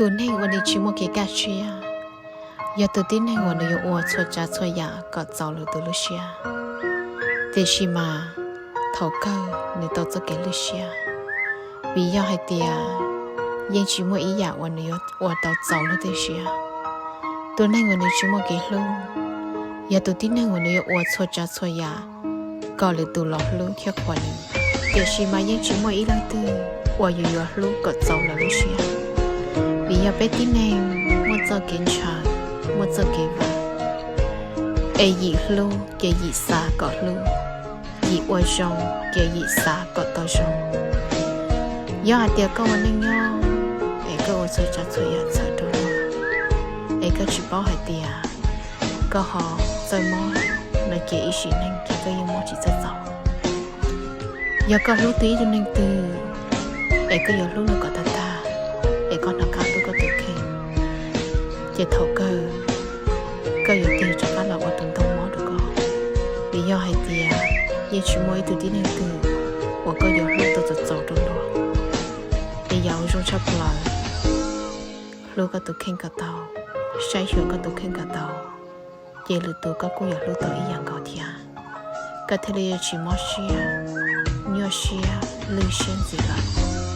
Tus neeg uas nws tsis muaj kev kaj siab yog tus tib neeg uas nws yuav ua txhua tsav txhua yam kom txaus lwm tus lub siab, tiam sis mas thaum kawg nws tau txoj kev lwj siab, vim yog hais tias yeej tsis muaj ib yam uas nws yuav ua tau txaus lub siab. Tus neeg uas nws tsis muaj kev hlub yog tus tib neeg uas nws yuav ua txhua tsav txhua yam kom lwm tus los hlub thiab qhuas nws, tiam sis mas yeej tsis muaj ib leej twg uas yus yuav hlub kom txaus lawv lub siab, vim yog peb tib neeg muaj txoj kev ntshaw, muaj txoj kev vam, es yim hlub ces yim xav kom hlub, yim ua zoo ces yim xav kom tau zoo. Yog hais tias koj ua neej nyob es koj ua txhua tsav txhua yam txhawm rau luag, es koj tsis paub hais tias koj ho txawj mob no ces ib sim neej ces koj yeej mob tsis txawj txaus. Yog koj hlub tau ib tug neeg twg es koj yuav hlub nws kom tag tag, es koj hnov qab hlub koj tus kheej, ces thaum kawg koj yuav tig rov qab los ua tus ntoo mob rau koj, vim yog hais tias yeej tsis muaj ib tug tib neeg twg uas koj yuav hlub tau txaus txaus rau luag. Es yam uas zoo tshaj plaws, hlub koj tus kheej kom tau, saib xyuas koj tus kheej kom tau, ces lwm tus koj kuj yuav hlub tau ib yam nkaus thiab, koj thiaj li yuav tsis mob siab, nyuaj siab, lwj siab ntxiv lawm.